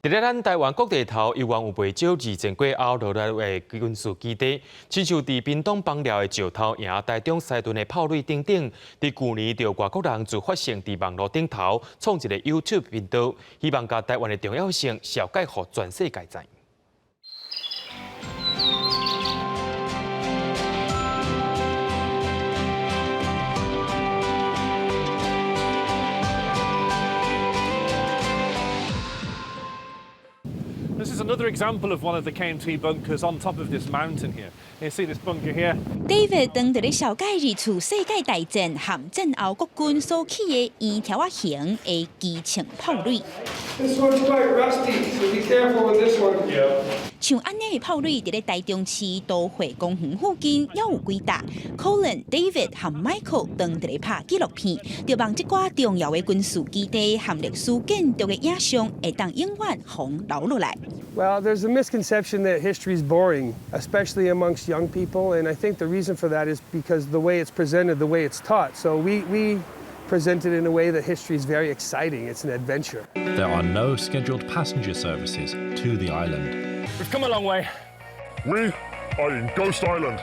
佇咧咱台灣國地頭，猶原有袂少二戰過後留落來的軍事基地，親像佇屏東枋寮的石頭營、台中西屯的炮壘等等。佇舊年，著外國人自發性佇網路頂頭創一個 YouTube 頻道，希望共台灣的重要性紹介予全世界知。 This is another example of one of the KMT bunkers on top of this mountain here. You see this bunker here? David 當佇咧紹介二次世界大戰和戰後國軍所起的圓條仔形的機槍炮壘。 This one's quite rusty, so be careful with this one. 像按呢的炮壘，佇咧台中市都會公園附近，猶有幾搭。Colin、David 和 Michael 當佇咧拍紀錄片，著望這寡重要的軍事基地和歷史建築的影像，會當永遠予留落來。 Well, there's a misconception that history is boring, especially amongst young people, and I think the reason for that is because the way it's presented, the way it's taught. So we present it in a way that history is very exciting. It's an adventure. There are no scheduled passenger services to the island. We've come a long way. We are in Ghost Island.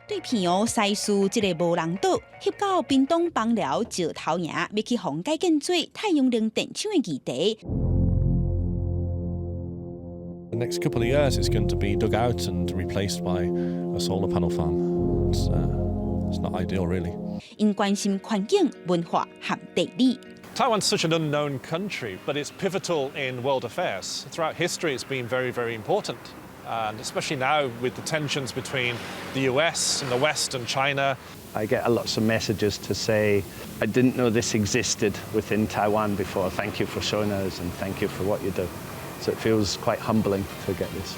對澎湖西嶼這个無人島，翕到屏東枋寮石頭營，欲去予改建做太陽能電廠的議題。 The next couple of years, it's going to be dug out and replaced by a solar panel farm. It's not ideal, really. 𪜶關心環境、文化和地理。 Taiwan's such an unknown country, but it's pivotal in world affairs. Throughout history, it's been very, very important. And especially now with the tensions between the US and the West and China. I get a lots of messages to say, "I didn't know this existed within Taiwan before. Thank you for showing us and thank you for what you do." So it feels quite humbling to get this.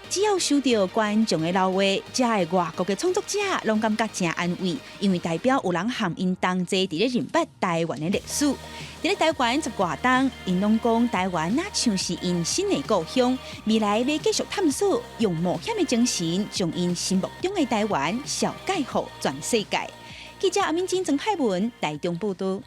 只要收到觀眾的留話，遮的外國的創作者攏感覺誠安慰，因為代表有人和𪜶同齊佇咧認捌台灣的歷史。佇咧台灣十外冬，𪜶攏講台灣若像是𪜶新的故鄉，未來欲繼續探索，用冒險的精神，將𪜶心目中的台灣紹介予全世界。記者阿敏晶、曾海文台中報導。